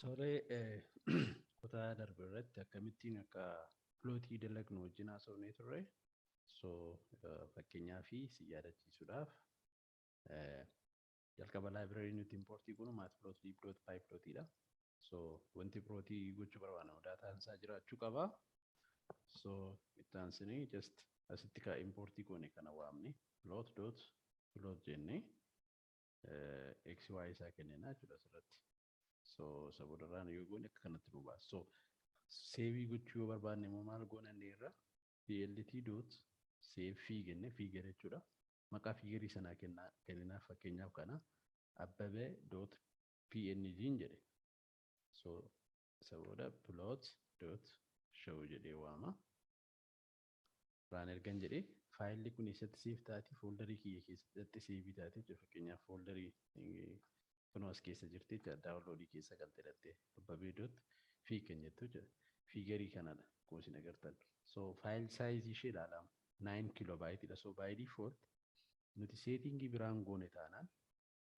Tolee, kutaa darbe irratti akkamittiin akka plotii dalagnu wajjin haasofnee turre. So fakkeenyaa fi si yaadachiisuudhaaf, jalqaba library nuti importii goonu matplotlib.pyplot dha. So wanti plotii gochuu barbaadnu daataan isaa jiraachuu qaba. So itti aansinee just asitti ka importii goone kana waamne, plot.plot jennee x, y isaa kennina jechuudha asirratti. So isa boodarraan yoo goone akka kanatti nu baasa. So saveii gochuu yoo barbaanne immoo maal goona? Inni irra plt.save fig jennee, figure jechuudha. Maqaa figureii sanaa kenninaaf. Fakkeenyaaf kana abbabee.png jedhe. So isa booda plot.show jedhee waama. Run ergan jedhee, filelli kun eessatti save taati? Folderii kiyya keessatti saveii taati jechuudha. Fakkeenyaaf folderii kunoo as keessa jirti jechuudha. Downloadii keessa galte dhattee abbabee.fig kan jettu jechuudha. Figureii kanadha akkuma isin agartan. So file sizeii ishee ilaalama. 9 kilobyteiidha. So by default nuti settingii biraan goone taanaan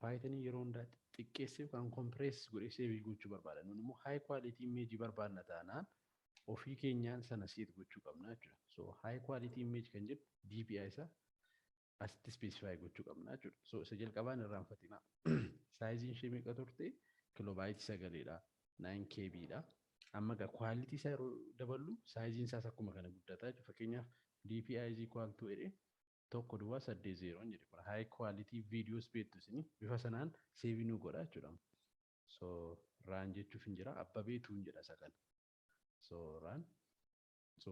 Pythonii yeroo hundaa xiqqeessee yookaan compress godhee saveii gochuu barbaada. Nuni immoo high quality imageii barbaadna taanaan ofii keenyaan sana set gochuu qabna jechuudha. So high quality image kan jedhu DPI isaa asitti specify gochuu qabna jechuudha. So isa jalqabaan irraanfatina. Sizeiin ishee meeqa turte? Kilobyteii 9dha. 9 KB dha. Amma egaa quality isaa yeroo daballu sizeiin isaas akkuma kana guddataa jechuudha. Fakkeenyaaf DPI is equal to jedhee 1080 jedhe, kun high quality videos beektu isin, bifa sanaan saveii nu godha jechuudha. So run jechuuf hin jira, abbabeetuun jedha isa kana. So run, so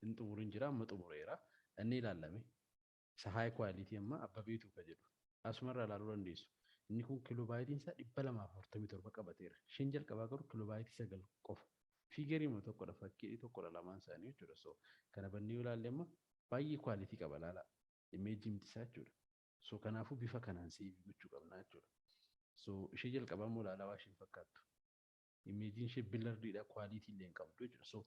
hin xumurin jira, amma xumureera. Inni ilaalame isa high quality amma abbabeetu ka jedhu asumarraa ilaaluu dandeessu. Inni kun kilobyteiin isaa 247 qabateera. Isheen jalqabaa garuu kilobyteii 9 qofa. Figureii tokkodha, fakkii tokkodha lamaan isaanii jechuudha. So kana bannee yoo ilaalle amma baay'ee quality qaba, ilaala. Imageii miti isaa jechuudha. So kanaafuu bifa kanaan saveii gochuu qabna jechuudha. So ishee jalqabaa immoo ilaalaa waa isheen fakkaattu. Imageiin ishee blurriidha, quality illee hin qabdu jechuudha. So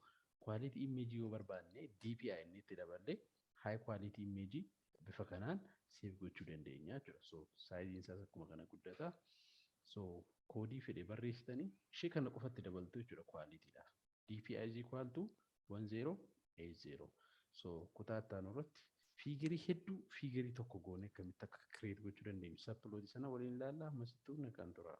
quality imageii yoo barbaanne DPI inni itti daballee high quality imageii bifa kanaan save gochuu dandeenya jechuudha. So sizeiin isaas akkuma kana guddata. So codeii fedhe barreessitanii ishee kana qofatti dabaltu jechuudha qualitydhaaf. DPI is equal to 1080. So kutaa itti aanu irratti figureii hedduu figureii tokko goone akkamitti akka create gochuu dandeenyu subplotii sana waliin ilaalla. Ammasittuu nagaan tura.